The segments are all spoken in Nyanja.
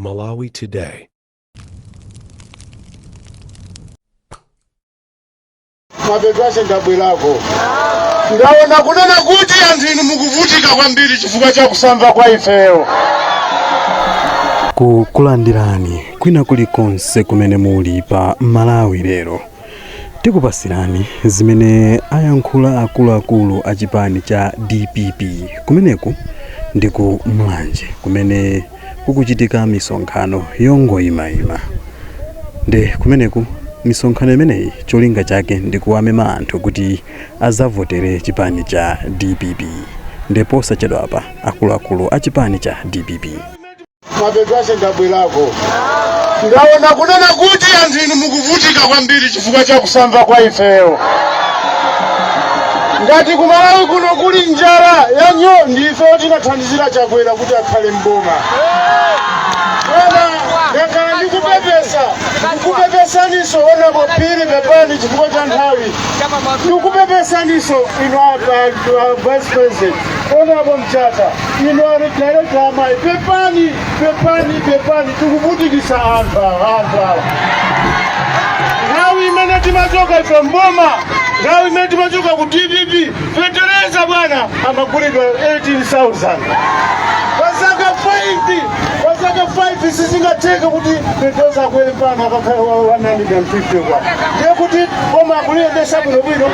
Malawi Today. Mapeto ake ndabwerako, ndaona kunena kuti anthu inu mukuvutika kwambiri chifukwa cha kusamva kwa ifeyo. Kukulandirani kwina kulikonse kumene muli pa Malawi Lero. Tikupasirani zimene ayankhula akuluakulu a chipani cha DPP kumeneku ndi ku Mulanje kumene kukuchitika misonkhano yongoyimayima. Nde kumeneku misonkhano imeneyi cholinga chake ndi kuwamema anthu kuti azavotere chipani cha DPP. Nde posachedwapa akuluakulu a chipani cha DPP. Mapeto ake ndabwerako, ndaona kunena kuti anthu inu mukuvutika kwambiri chifukwa cha kusamva kwa ifeyo. Ngati kumalawi kuno kuli njala yanyo, ndife tinathandizira Chakwera kuti akhale mboma. Bwana, ndakhala ndikupepesa, ndikupepesaniso Honourable Phiri, pepani chifukwa cha nthawi. Ndikupepesaniso inu a Vice President Honourable Mchata, inu a director amayi, pepani, pepani, pepani. Tikuvutikisa anthu awa, anthu awa. Nthawi imene timachoka ife mboma, nthawi imene timachoka ku DPP, fetereza bwana amagulidwa 18,000 kwa zaka 5. Kwa zaka 5 sizingatheke kuti fetereza akwere pano akakhala 150 kwa. Ndiye kuti boma akuliyendesa bwinobwino?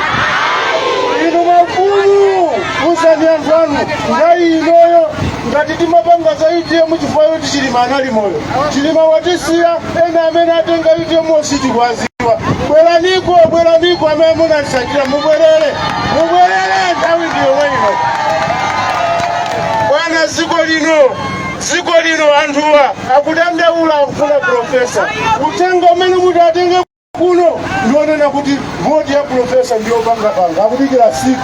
Inu mafumu, uzani anthu anu nthawi inoyo. Ngati timapanga za UTM chifukwa yoti Chilima anali moyo, Chilima watisiya. Ena amene atenga UTM ositikuwaziwa, bweraniko, bweraniko. Amene munalisakira mubwerere, mubwerere, nthawi ndiyo ino. Bwana, dziko lino, dziko lino anthuwa akudandaula, akufuna profesa. Uthenga umene muti atenge kuno ndionena kuti voti ya profesa ndiyopangapanga, akudikira siku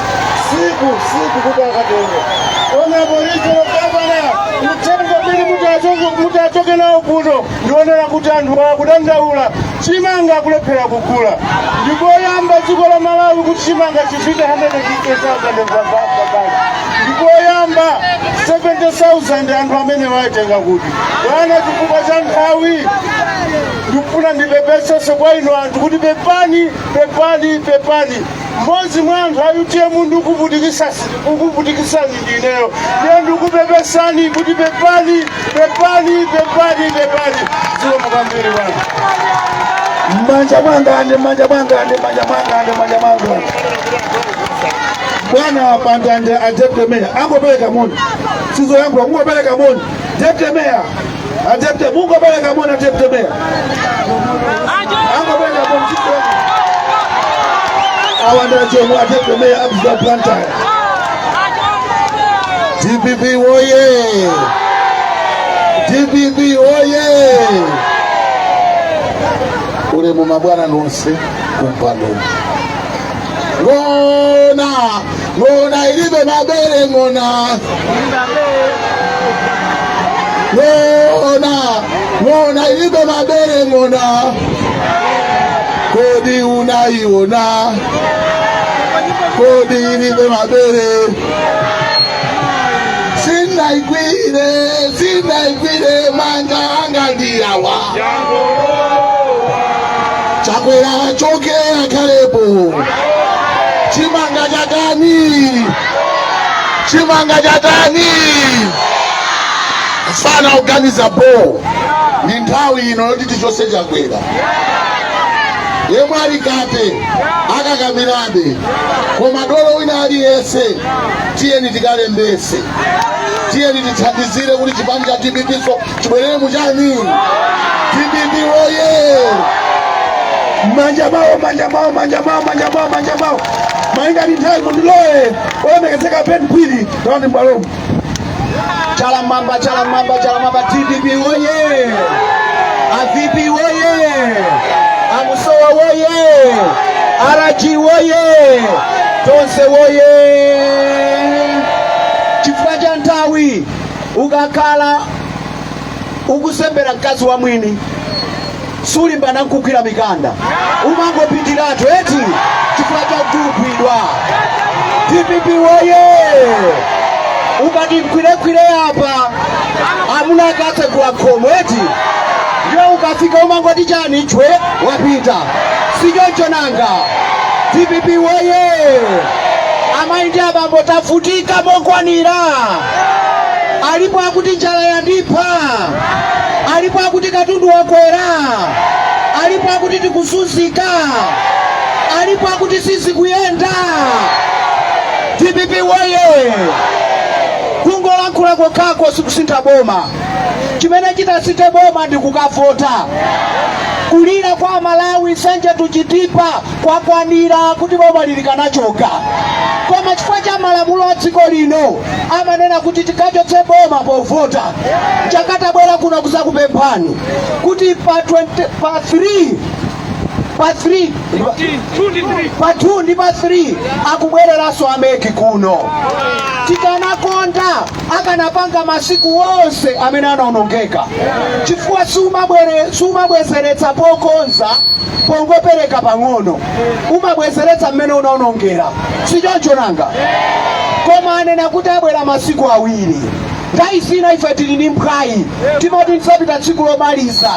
siku siku kuti akatenge. Honourable Regional Governor, uthenga umene muti achoke nawo kuno ndionena kuti anthu akudandaula, chimanga akulephera kugula. Ndikoyamba dziko la Malawi kuti chimanga chifike 150,000 pabagi, ndikoyamba. 70,000 anthu amene waitenga kuti? Bwana, chifukwa cha nthawi, ndikufuna ndipepesenso kwa inu anthu kuti pepani, pepani, pepani. Mmodzi mwa anthu a UTM ndikuvutikisani ndineyo, ndiye ndikupepesani kuti pepani, pepani, pepani, pepani. Zikomo kwambiri bwana. Mmanja mwanga ndi, mmanja mwanga ndi, mmanja mwanga ndi, mmanja mwanga. Bwana Pandande, a deputy mayor angopereka moni, sizoyankhula, kungopereka moni. Deputy mayor, a deputy, mungopereka moni. A deputy mayor angopereka moni, sizoyankhula. Awa ndi achomo, a deputy mayor a Blantyre. DPP woye! DPP woye! Ulemu mabwana nonse kumpando. Ng'ona, ng'ona ilibe mabere, ng'ona, ng'ona, ng'ona ilibe mabere, ng'ona, kodi unaiona? Kodi ilibe mabere? Sinaigwire, sinaigwire, manja anga ndiyawa. Chakwera achoke akhalepo. Chimanga chatani? Chimanga chatani? Fana kuganiza bo, ndi nthawi ino yoti tichose Chakwera. Yemwe ali kape akakamirabe, koma dolo wina aliyense, tiyeni tikalembese, tiyeni tithandizire kuti chipani cha DPP so chibwerere muchani. DPP woye! Manja mwawo, manja mwawo, manja mwawo, manja mwawo, manja mwawo. Malinga ndi nthawi, mundilole olemekezeka Ben Phiri tawani mbwalomo. Chala mwamba, chala mwamba, chala mwamba! DPP woye! A VP woye! Amusowa woye! RG woye! Tonse woye! Chifukwa cha nthawi, ukakhala ukusembera mkazi wa mwini sulimbana nkugwira mikanda, umangopitiratu eti, chifukwa cha kugwidwa. DPP woye! Ukati mgwiregwire apa, amuna akatse. Umatsekula khomo eti, ndiye ukafika umangoti chani? Chwe, wapita. Sichoncho nanga? DPP woye! Amayi ndi abambo, tavutika mokwanira. Alipo akuti njala yandipha? Alipo akuti katundu wakwera? Alipo akuti tikuzunzika? Alipo akuti sizikuyenda? DPP woye! Kungolankhula kokhako sikusintha boma. Chimene chitasinthe boma ndi kukavota. Kulira kwa Malawi, Nsanje to Chitipa, kwakwanira kuti boma lili kanachoka, koma chifukwa cha malamulo a dziko lino amanena kuti tikachotse boma povota. Chakatabwera kuno kuzakupemphani kuti pa 20, pa 3, pa 3, pa 2 ndi pa 3 akubwereranso a MEC kuno. Tikanakonda akanapanga masiku wonse amene anaonongeka, chifukwa sumabwezeretsa pokonza pongopereka pang'ono, umabwezeretsa mmene unaonongera. Sichoncho nanga? Koma anena kuti abwera masiku 2. Nthawi zina ife tili ndi mphwayi, timati tidzapita tsiku lomaliza.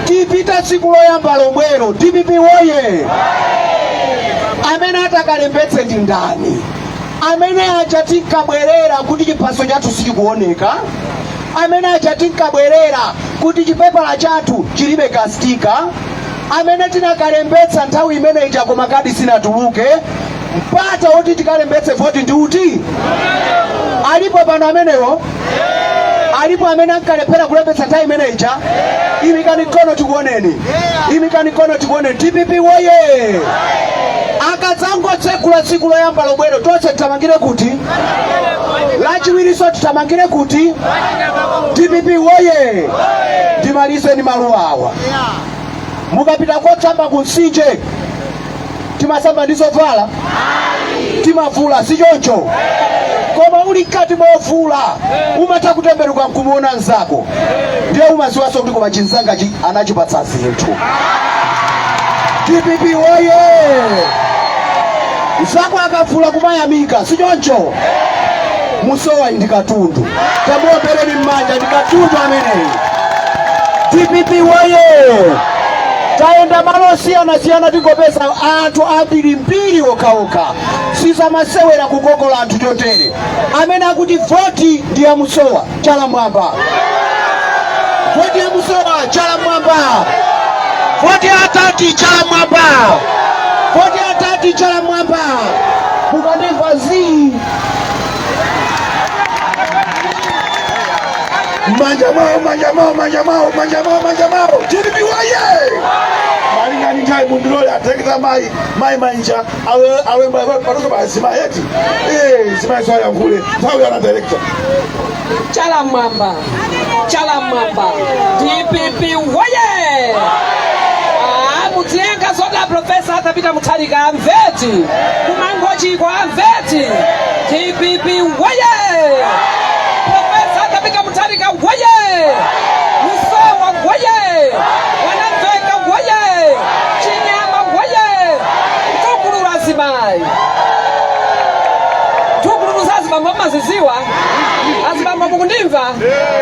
Tipita tsiku loyamba lomwero. DPP woye! Amene atakalembetse ndi ndani? Amene aja tinkabwerera kuti chiphaso chathu sichikuoneka, amene aja tinkabwerera kuti chipepala chathu chilibe ka sticker, amene tinakalembetsa nthawi imene ija koma kadi sinatuluke, mpata woti tikalembetse voti ndi uti? Alipo pano amenewo? Alipo amene ankalephera kulembetsa nthawi imene ija? Imikani mkono tikuoneni, imikani mkono tikuoneni. DPP woye! Akadzangotsekula tsiku loyamba lomwero, tonse tithamangire kuti? Lachiwiriso tithamangire kuti? DPP woye! Ndimalize ndi maluwa awa. Mukapita kotsamba ku mtsinje, timasamba ndi zovala? Timavula, sichoncho? Koma uli mkati movula umatha kutembenuka nkumuona mnzako, ndiye umaziwanso kuti koma chinzanga chi anachipatsa zinthu. DPP woye! Mzako akavula kumayamika, sichoncho? Musowa ndi katundu, tamuombereni m'manja, ndi katundu ameneyi. DPP woye! Tayenda malo osiyanasiyana, tingopeza anthu ambirimbiri okhaokha. Sizamasewera kukokola anthu chotere. Amene akuti voti ndi ya Musowa, chala mwamba. Voti ya Musowa, chala mwamba. Voti ya atati, chala mwamba. Voti ya atati, chala mwamba. Mukandimva zii. Manja mwawo, manja mwawo, manja mwawo, manja mwawo, manja mwawo. DPP woye! Malinga ndi nthawi, mundilole ateketa mayi, mayi Mainja awe awe panoso pa azimayi eti, eh, zimayi sayankhule nthawi yana director. Chala mwamba, chala mwamba. DPP woye! Ah, mudziyankha zoti a Professor Arthur Peter Mutharika amveti kumangochikwa, amveti. DPP woye! Professor Arthur Peter Mutharika woye! Musowa woye! Wanamveka woye! Chinyama woye! Mtukulu azimayi, mtukulu za azibambo mmaziziwa. Azibambo mukundimva?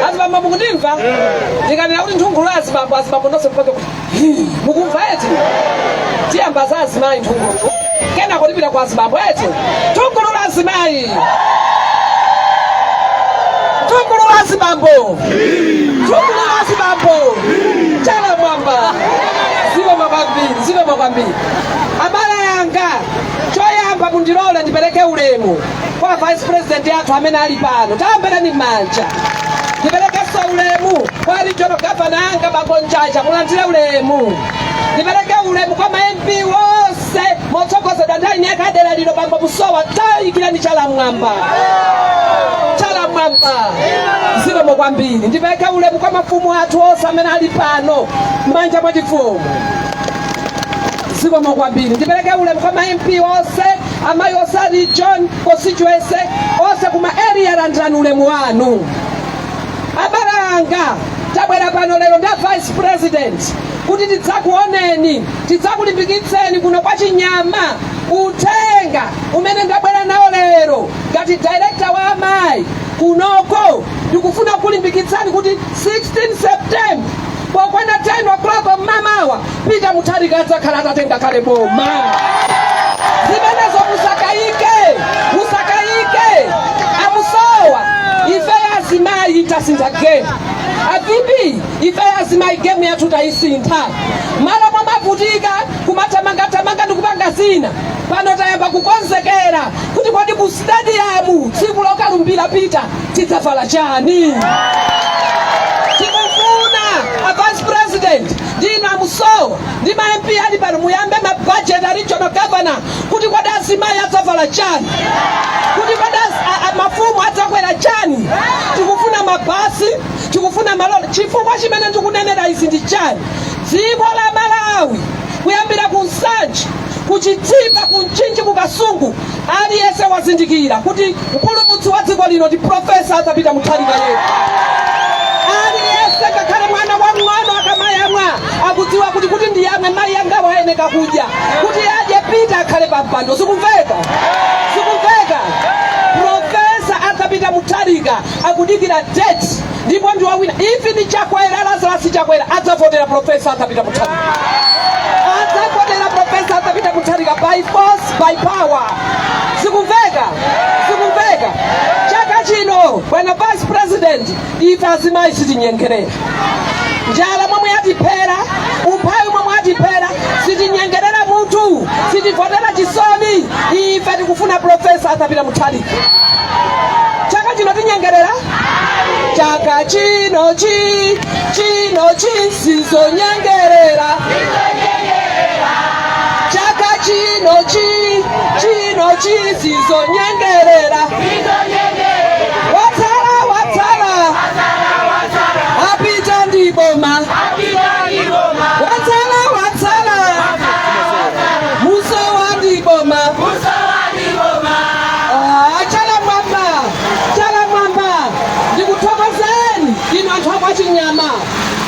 Azibambo mukundimva? Ndikanena kuti nthungulu azibambo, azibambo nonse mpake kuti "Hii," mukumva eti? Tiyamba za azimayi nthungulu, kenako tipita kwa azibambo eti. Nthungulu la azimayi, nthungulu la azibambo, nthungulu la azibambo, chala mwamba. Zikomo kwambiri, zikomo kwambiri, abale yanga. Choyamba mundilole ndipereke ulemu kwa Vice President athu amene ali pano, taomberani m'manja. Ndiperekenso ulemu kwa Regional Governor anga, bambo Njaja, mulandire ulemu. Ndipereke ulemu kwa ma MP wonse motsogozedwa ndi eni ake adera lino, bambo Musowa, tayikirani chala mwamba, chala mwamba. Zikomo kwambiri. Ndipereke ulemu kwa mafumu athu onse amene ali pano, m'manja mwa chifumu. Zikomo kwambiri. Ndipereke ulemu kwa ma MP onse, amayi onse a region, constituency onse, kuma area, landirani ulemu wanu. Abale anga, tabwera pano lero nda Vice President kuti tidzakuoneni, tidzakulimbikitseni kuno kwa Chinyama. Uthenga umene ndabwera nawo lero ngati director wa amayi kunoko, ndikufuna kulimbikitsani kuti 16 Peter Mutharika adzakhala atatenga kale boma. Zimenezo musakayike, musakayike. Amusowa, ife azimayi tasintha game. A VP, ife azimayi game yathu tayisintha. Malo mwamavutika kumathamangathamanga ndi kupanga zina, pano tayamba kukonzekera kuti kodi ku stadium tsiku lokalumbira Peter tidzavala chani. Tikufuna a vice president ndinu amusowa ndi ma MP ali pano muyambe ma budget a regional governor kuti kodi azimayi adzavala chani, kuti kodi mafumu adzakwera chani. Tikufuna mabasi, tikufuna maloli. Chifukwa chimene ndikunenera izi ndi chani? Dziko la Malawi, kuyambira ku Nsanje, ku Chitipa, ku Mchinji, ku Kasungu, aliyense wazindikira kuti mpulumutsi wa dziko lino ndi Professor Arthur Peter Mutharika yekha. Aliyense, ngakhale mwana wamng'ono akamayamwa, akudziwa kuti ndiyamwe, mayi anga wayeneka kudya, kuti adye Peter akhale pampando. Sikumveka? Sikumveka? Professor Arthur Peter Mutharika akudikira date ndipo ndi wawina. Ifi ndi Chakwera, Lazarus Chakwera adzavotera Professor Arthur Peter Mutharika, adzavotera Professor Arthur Peter Mutharika by force, by power. Sikumveka? Sikumveka? Chaka chino, bwana vice president, ife azimayi sitinyengerera. Njala momwe yatiphera, umphawi momwe yatiphera, sitinyengerera munthu, sitivotera chisoni. Ife tikufuna Professor Arthur Peter Mutharika. Chaka chino tinyengerera? Chaka chino chi chino chi sizonyengerera. Chaka chino chi chino chi sizonyengerera. Watsala, watsala, apita ndi boma. Watsala, watsala, Musowa ndi boma. Ah, chala mwamba, chala mwamba. Ndikuthokozeni inu anthu akwachinyama.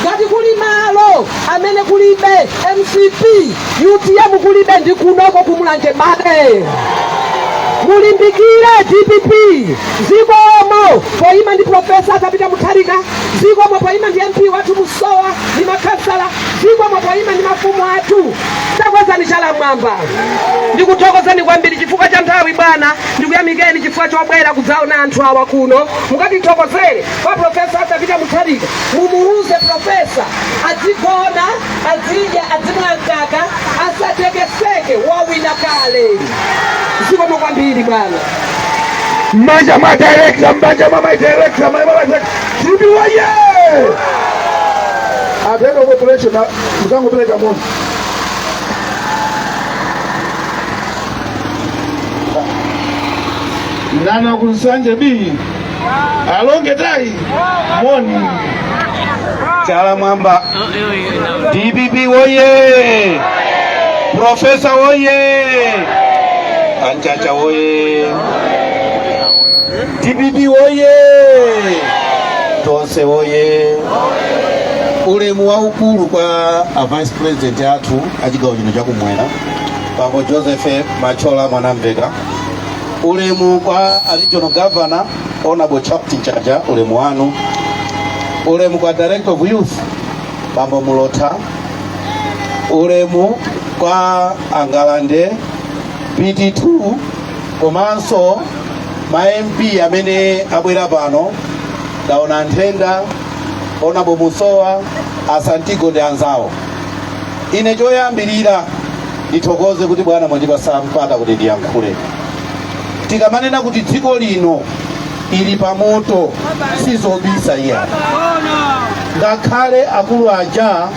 Ngati kuli malo amene kulibe MCP, UTM kulibe, ndi kunoko kumulanje bale. Mulimbikire DPP. Zikomo poyima ndi Professor Arthur Peter Mutharika. Zikomo poyima ndi MP wathu Musowa ndi makhansala. Zikomo poyima ndi mafumu athu. Takwezani chala mwamba. Ndikuthokozani kwambiri. Chifukwa cha nthawi, bwana, ndikuyamikeni chifukwa chobwera kudzaona anthu awa kuno. Mukatithokozere kwa Professor Arthur Peter Mutharika. Mumuuze Professor adzigona, azidya, adzimwa mkaka, asatekeseke, wawina kale. Zikomo kwambiri, bwana. Mmanja mwa director, mmanja mwa my director, my my director. DPP woye! A head of operation, mkangopereka moni. Nana kunsanje B. Alonge tai. Moni. Chala mwamba. DPP woye! Professor woye! Anchacha woye! DPP woye! Tonse woye! Ulemu waukulu kwa a vice president athu a chigawo chino chakumwera, Bambo Joseph Machola Mwanamveka. Ulemu kwa a regional governor, Honorable Charles Mchacha, ulemu wanu. Ulemu kwa director of youth, Bambo Mulotha. Ulemu kwa Angalande PT2 komanso ma MP amene abwera pano. Ndaona Nthenda, Honorable Musowa, Asantigo ndi anzawo. Ine choyambirira ndithokoze kuti bwana mwandipasa mpata kuti ndiyankhule. Tikamanena kuti dziko lino ili pamoto, sizobisa iya. Ngakhale akulu aja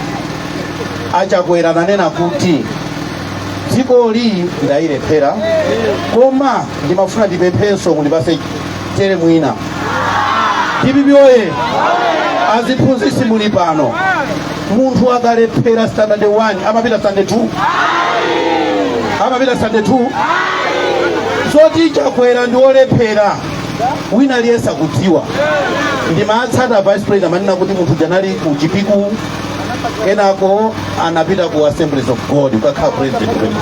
achakwera nanena kuti dzikoli ndayilephera, koma ndimafuna ndipemphenso mundipase tere mwina. DPP oye! Aziphunzitsi muli pano, munthu akalephera standard 1 amapita standard 2? Amapita standard 2? Zoti Chakwera ndi olephera, wina aliyense akudziwa. Ndimatsata vice president, amanena kuti munthu janali ku Chipiku, kenako anapita ku Assemblies of God kukakhala president.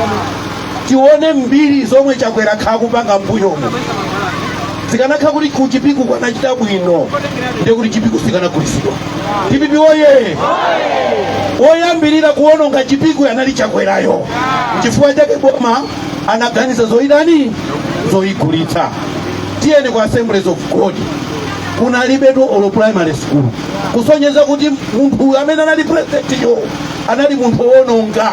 Tione mbiri zomwe Chakwera akhala kupanga mbuyomu. Zikanakhala kuti ku Chipiku kwanachita bwino, ndiye kuti Chipiku sikanagulitsidwa. DPP woye! Woyambirira kuwononga Chipiku anali Chakwerayo. Chifukwa chake boma anaganiza zoyitani, zoyigulitsa. Tiyeni ku Assemblies of God, kunalibetu olo primary school, kusonyeza kuti munthu amene anali presidentiyo anali munthu wowononga,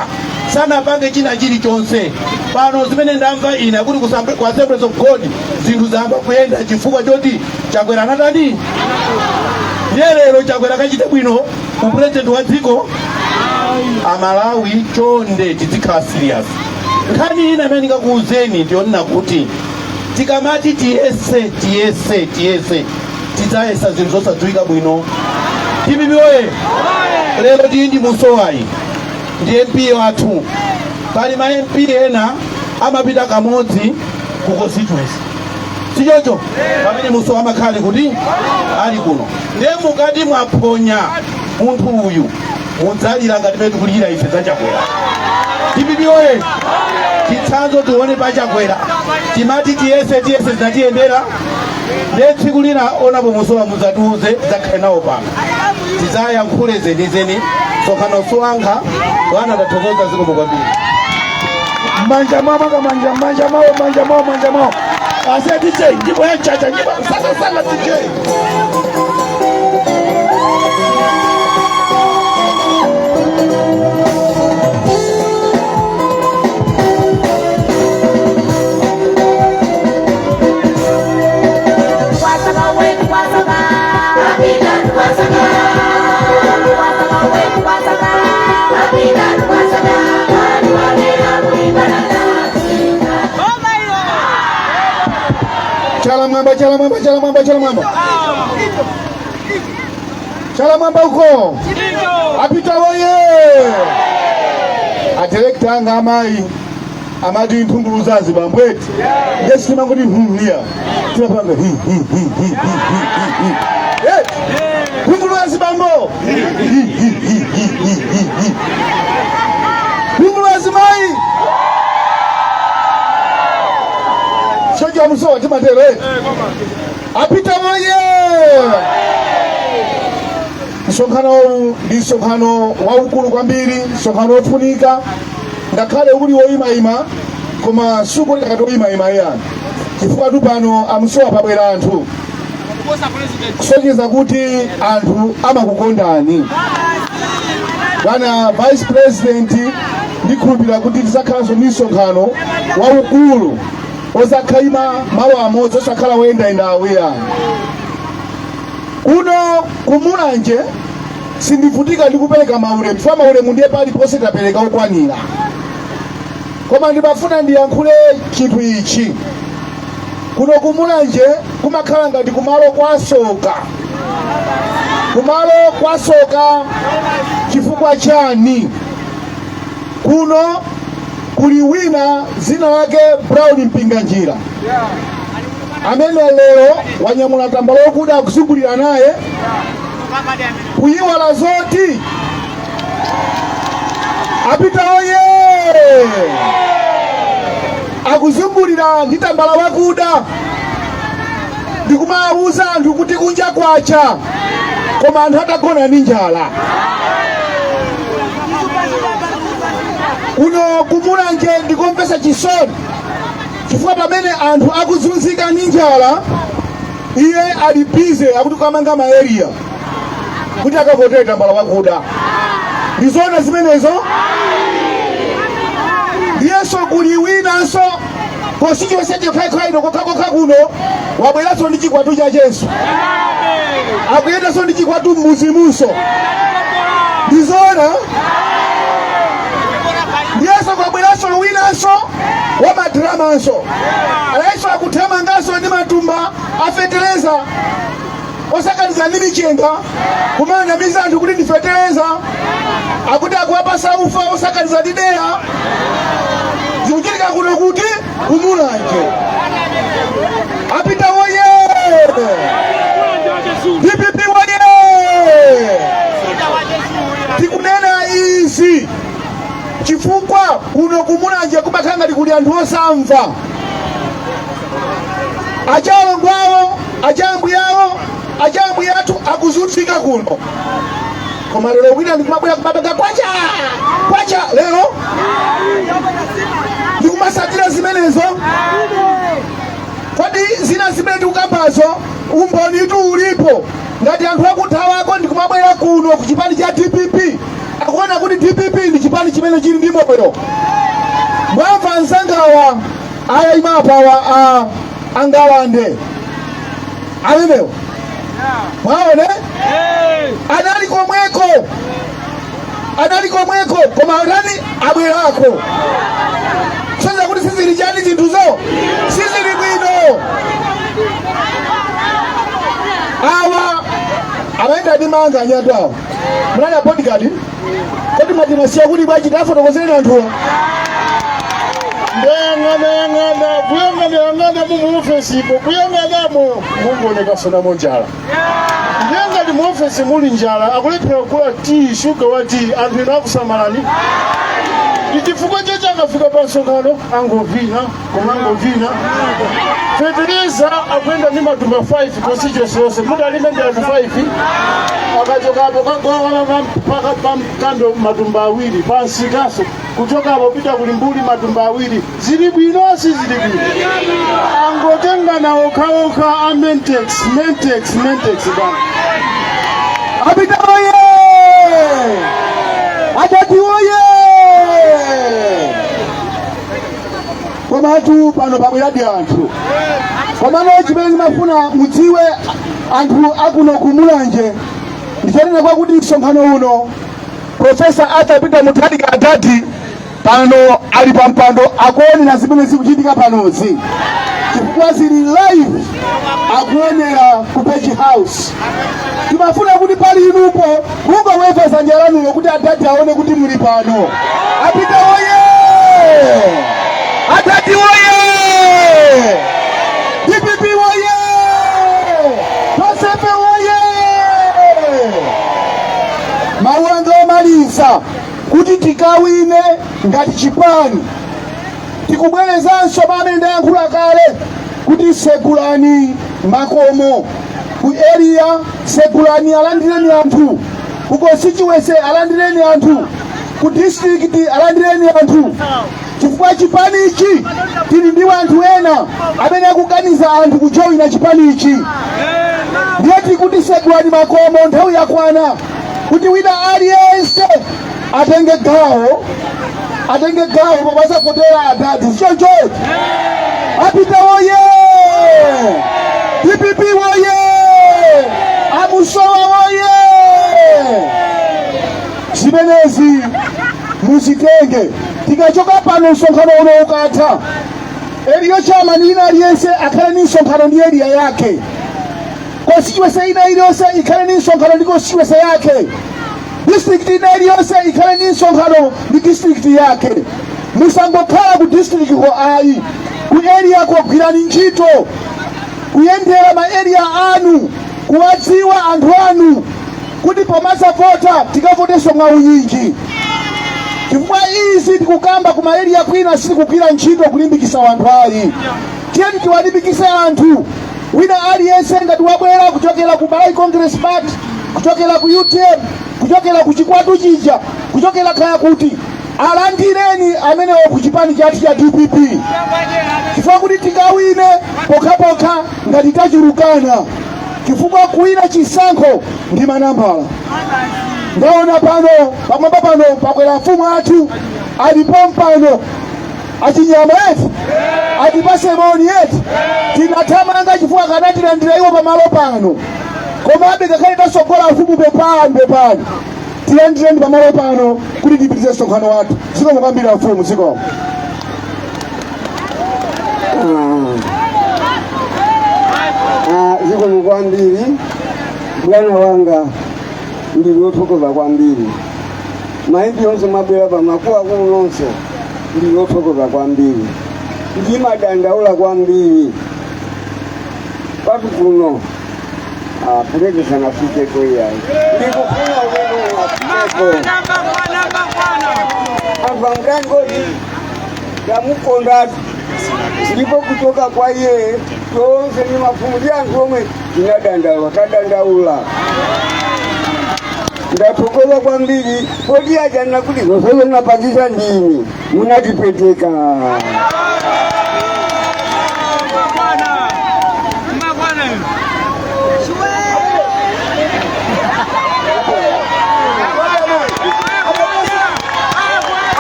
sanapange china chilichonse. Pano zimene ndamva ine akuti ku Assemblies of God zinthu zayamba kuyenda chifukwa choti Chakwera anatani. Ndiye lero Chakwera akachite bwino upresident wa dziko? Amalawi, chonde tizikhala serious. Nkhani ina imene ndingakuwuzeni ndiyonena kuti tikamati tiyese, tiyese, tiyese, tidzayesa zinthu zosadziwika bwino. DPP oye! Lero tili ndi Musowayi, ndi MP wathu. Pali ma MP ena amapita kamodzi ku constituency, sichoncho? Pamene Musowa amakhala kuti ali kuno. Ndiye mukati mwaphonya munthu uyu, mudzalira ngati mene tikulira ife za Chakwera. DPP oye! Chitsanzo tione pa Chakwera. Timati tiyese, tiyese, zinatiyendera. Ndiye tsiku lina onapo Musowa mudzatiuze, tidzakhale nawo pano, tidzayankhule zenizeni. Msonkhano suwankha bwana. Ndathokoza, zikomo kwambiri. Manja mwawo, manja, manja mwawo, manja mwawo, manja mwawo. Ase DJ, nyimbo ya chacha, nyimbo sasa sana, DJ. Chala mwamba, chala mwamba, chala mwamba, chala mwamba, chala mwamba uko. Apita woye! Adirekta anga amayi amati nthungulu za azibambo eti, ndiye sitimangoti iya, timapanga hi hi hi hi hi hi hi hi. Eti nthungulu za azibambo, hi hi hi hi hi hi hi. Nthungulu za azimayi chocho amusowa timatero eti. Apita woye! Msonkhano uwu ndi msonkhano waukulu kwambiri, msonkhano wofunika. Ngakhale uli woyimayima, koma sukuoneka ngati woyimayima iyani, chifukwa tu pano amusowa pabwera anthu, kusonyeza kuti anthu amakukondani. Bwana Vice President, ndikhulupirira kuti tidzakhalanso ndi msonkhano waukulu osakhalima malo amodzi, osakhala woyendayenda awiyani. Kuno kumulanje sindivutika ndi kupereka maulemu, chifukwa maulemu ndiye paliponse tapereka okwanira. Koma ndimafuna ndiyankhule chinthu ichi: kuno kumulanje kumakhala ngati kumalo kwasoka, kumalo kwasoka. Chifukwa chani? Kuno kuli wina zina lake Brown Mpinganjira, amene lero wanyamula tambala wokuda akuzungulira naye, kuyiwala zoti apita oye. Akuzungulira ndi tambala wakuda ndikumawuza anthu kuti kunja kwacha, koma anthu atagona ndi njala. Kuno kumulanje ndikumvetsa chisoni, chifukwa pamene anthu akuzunzika ndi njala, iye ali busy akuti kukamanga ma area kuti akavotere tambala wakuda. Ndizoona zimenezo? Ndiyenso kuli winanso constituency yokhaikha ino kokhakokha kuno, wabweranso ndi chikwatu chachenso, akuyendanso ndi chikwatu mmuzimunso. Ndizoona? Ndiyenso kwabweranso winanso wamadramanso, alayenso akuthamanganso ndi matumba afetereza osakaniza ndi michenga, kumanamiza anthu kuti ndi fetereza, akuti akuwapasa ufa osakaniza ndi deya. Zikuchitika kuno kuti kumulanje. Apita woye! DPP woye! Tikunena izi chifukwa kuno kumulanje kumakhala ngati kuli anthu osamva. Achalongo awo, achambuyawo, achambuya athu akuzunzika kuno, koma lero wina ndikumabwera kumapanga kwacha kwacha. Lero ndikumasatira zimenezo. Kodi zina zimene tikukambazo, umbonitu ulipo. Ngati anthu akuthawako ndikumabwera kuno ku chipani cha DPP, akuona kuti DPP ndi chipani chimene chili ndi moyo. Mwamva anzangawa ayayimapawa a angalande amenewo, mwaone anali komweko, anali komweko, koma anani abwerako kusonyeza kuti sizili chani, zinthuzo sizili bwino. Awa amayenda ndi manga anyatu awo, munali a bodyguard. Kodi mwatinasiya kuti bwachi? Tafotokozereni anthuwa. Ndayang'ana yang'ana, kuyang'ana yang'ana mu ofesipo, kuyang'anamo mungoonekaso namo njala. Ndiye ngati mu ofesi muli njala, akulephera kugula tii, shuga wa tii, anthu ino akusamalani? Ndi chifukwa chacho akafika pa msonkhano angovina, koma angovina. Fetereza akuyenda ndi matumba 5 constituency yonse, kuti alime ndi anthu 5. Akachokapo kagawa pamkando matumba 2, pansikaso kuchokapo pita kulimbuli matumba 2. Zili bwino? Sizili bwino. Angotengana okhaokha a Mentex, Mentex, Mentex bana. Apita oye! Adati oye! Komatu pano pabweradi anthu. Komano chimene ndimafuna mudziwe anthu akuno kumulanje ndichonena kwakuti msonkhano uno, Professor Arthur Peter Mutharika adati pano ali pa mpando akuonera zimene zikuchitika panozi, chifukwa zili live, akuonera ku Page House. Timafuna kuti pali inupo mungoweva dzanja lanulo kuti adati aone kuti muli pano. Apita oye! Adati oye! DPP oye! Tosefe oye! Mawu anga omaliza, kuti tikawine ngati chipani, tikubwerezanso pamene ndayankhula kale kuti segulani makomo ku area, segulani, alandireni anthu ku constituency, alandireni anthu ku district, alandireni anthu, chifukwa chipanichi tili ndi anthu ena amene akukaniza anthu kujoyina chipanichi. Ndiye tikuti segulani makomo, nthawi yakwana kuti wina aliyense atenge gawo, atenge gawo popasapotera adadi. Sichoncho? Apita woye! DPP woye! Amusowa woye! Zimenezi muzitenge. Tikachoka pano, msonkhano uno ukatha, area chairman ina aliyense akhale ndi msonkhano ndi area yake, constituency ina iliyonse ikhale ndi msonkhano ndi constituency yake, district ina iliyonse ikhale ndi msonkhano ndi district yake. Musangokhala ku district ko ayi, ku area kogwirani ntchito, kuyendera ma area anu, kuwadziwa anthu anu, kuti pomasavota tikavotenso mwaunyinji, chifukwa izi tikukamba ku ma area kwina sitikugwira ntchito kulimbikisa anthu ayi. Tiyeni tiwalimbikise anthu. Wina aliyense ngati wabwera kuchokera ku Malawi Congress Party, kuchokera ku UTM, kuchokera ku chikwatu chija, kuchokera kaya kuti, alandireni amenewo ku chipani chathu cha DPP, chifukwa kuti tikawine pokhapokha ngati tachulukana, chifukwa kuwina chisankho ndi manambala. Ndaona pano pamwamba pano pakwera mfumu athu, alipo mpano achinyama eti, atipase moni eti. Tinathamanga chifukwa kanatilandira iwo pamalo pano, komabe ngakhale tasogola mfumu, pepani, pepani, tilandireni pamalo pano kuti tipitize msonkhano wathu. Zikomo kwambiri mfumu, zikomo. Zikomo kwambiri bwana wanga, ndili wothokoza kwambiri. Ma MP onse mwabwera pano, akuluakulu nonse, ndili wothokoza kwambiri. Ndimadandaula kwambiri kwatu kuno pulezidenti afikeko iyayi, ndikufuna ulendo afikeko. Anthu amutani kodi? Tamukondatu, ndipo kuchoka kwa iye. Tonse ndi mafumu ndi anthu omwe tinadandaula, tadandaula. Ndathokoza kwambiri poti aja kuti zonsezo napangisa ndini, munatipweteka.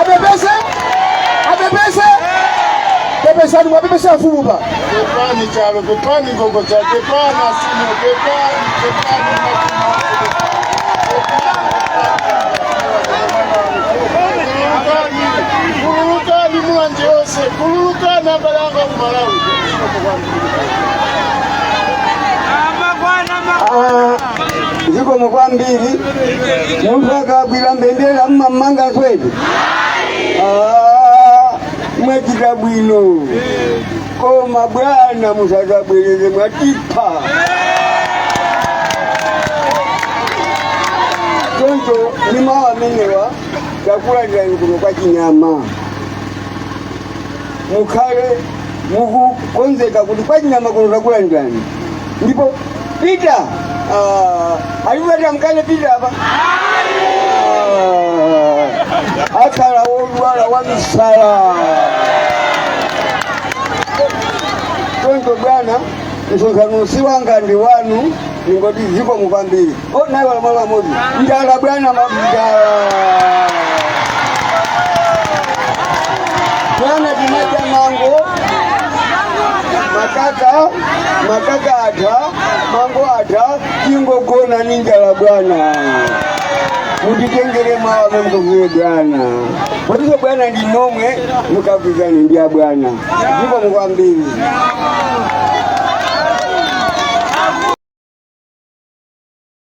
Apepese, apepese, pepesani, mwapepese afumu pa. Pepani chalo, pepani gogoza, pepani asimu, pepani, pepani. Kululukani, kululukani Mulanje yonse, kululukani abale anga ku Malawi. Ah, zikomo kwambiri. Munthu akagwira mbendera mmamanga swedi. Ah, mwachita bwino, koma bwana musadzabwereze, mwatipha. Choncho ndi mawu amenewa, takulandirani kuno kwa Chinyama. Mukhale mukukonzeka kuti kwa Chinyama kuno takulandirani. Ndipo Peter, alipata mkale Peter apa. Ah, akhala wodwala wa misala. Choncho bwana, msonkhano si wanga, ndi wanu. Ningoti zikomo kwambiri. O, naye wala mwala amodzi njala bwana, njala bwana, timadya mango, makaka, makaka atha, mango atha, tingogona ni njala bwana. Mutitengere mawa memukagwire bwana, potiso bwana ndi nomwe mukagwizani ndi abwana. Zikomo kwambiri.